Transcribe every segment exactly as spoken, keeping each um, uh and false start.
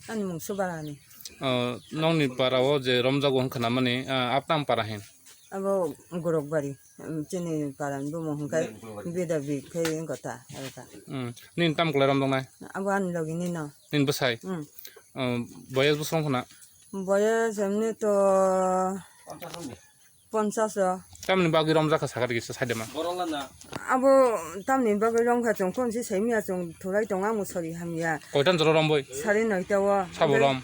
Ani mung Subarani. O, nokni para o je romjago hwn khwnamani, ah, abo tamo para hin? Abo Gorokbari, um, chini para ni bumung hwnkhe Bida Bik khe wngkha ta, abo ta. Hmm. Nini tamo kwlai romjaknai? Abo ani logi ni no. Nini bwsai? Hmm. O, boyes bwswk wngkha na? Boyes emni to ponchash o. Tamni bagwi romjak kha sakha rikisa saidema. Abo tamni bagwi romkha chwng phone se saimya chwng thulai tongo amo sori hamya. Koitan jora romboi? Sari noita o. Sabo rom?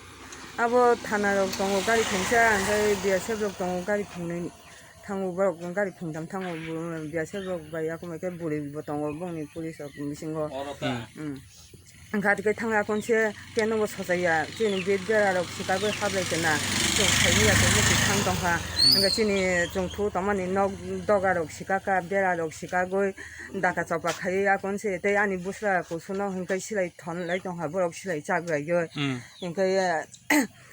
Abo thana rok tongo gari thengsa, hwnkhe B S F rok tongo gari thengnwi thango, borok gari thengtam thango, B S F rok bai yakomai khe bwrwi bo tongo bongni police rok bisingo. Hmm. Hmm. Gari khe thangya konse keno bo sojaya, chini bit bera rok sikagwi hablai kena, chwng khaimya khe muchung thang tongkha. Hmm. Hwnkhe chini chwng thu tongmani nok doga rok sikakha, bera rok sikagwi daka chopra khaiya konse tei ani bwsla kusuno hwnkhe silai thon lai tongkha, borok silai chak raigwi. Hmm. Hwnkhe,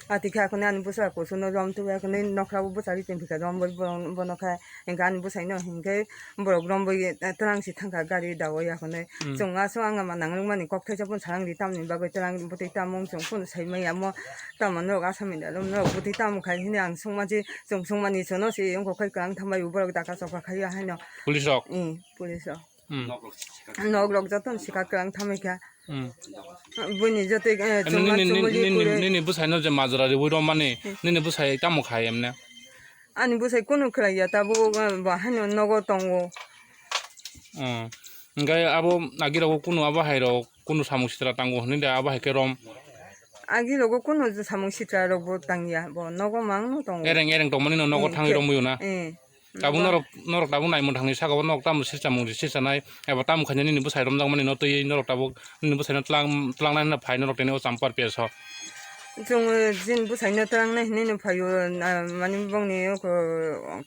ah, twi khe akhone ani bwsla kusuno rom tubui akhone nokhrao bwchari tongphikha rom bai bono khe. Hwnkhe ani bwsaino hinkhe borok romwi, eh, twlang si thangkha gari dawai akhonai. Hmm. Chwng aswk ang ama nangrwkmani kok thaisa phano salang di tamni bagwi twlang bwtwi tamung chwng phano saimaya mo tamo norok asami da norok bwtwi tamo khai hwnwi ang swngma si chwng swngmani chwngno si wngkha khai kwlang thambai borok daka chopra khaiya haino. Police rok? Hmm, police rok. Hmm. Nok rok jotono sika kwlang thamai kha. Hmm. Buini joto, eh, Ani chwngma nini, nini, chumuli nini, kwrwi. Nini bwsaino je majra riwi romani, Hmm. Nini bwsai tamo khai emne? Ani bwsai kunu khlaiya, tabuk, eh, bo haino nogo tongo. Hmm. Hwnkhe abo agirogo kunu abo hairok kunu samung sitra tango hwnwi da abo hai khe rom? Agirogo kunu samung sitra rokbo tangya, bo nogo mangno tongo. Ereng ereng tongmani no nogo Hmm, thangwi khe-, romwi na? Eh. Tabuk Ba- norok, norok tabuk naimung thangni saka o norok tamo sirsa mung sirsa nai, eba tamo khaina nini bwsai romjakmani no twi norok tabuk nini bwsai no tlang, tlangnai hwnna phai norok tini o champar peso. Chwng, eh, jin bwsai no tlangnai hwnwi no phaio, na, mani bongni oko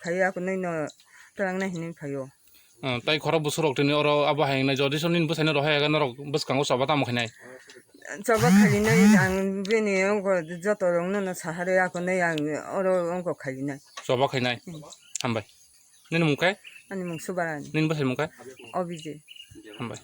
khai akonwi no tlangnai hwnwi phaio. Hmm, tai khorok bwswk rok tini oro abo hai wngnai, jodi so nini bwsai no rohai aga norok bwskango choba tamo khainai? Choba khainai ang bini oko joto rok no no sahari akonwi ang oro oko khainai. Choba khainai? Hmm. Hambai. Nini mung khe? Ani mung Subarani. Nini bwsai mung khe? Obiji. Hambai.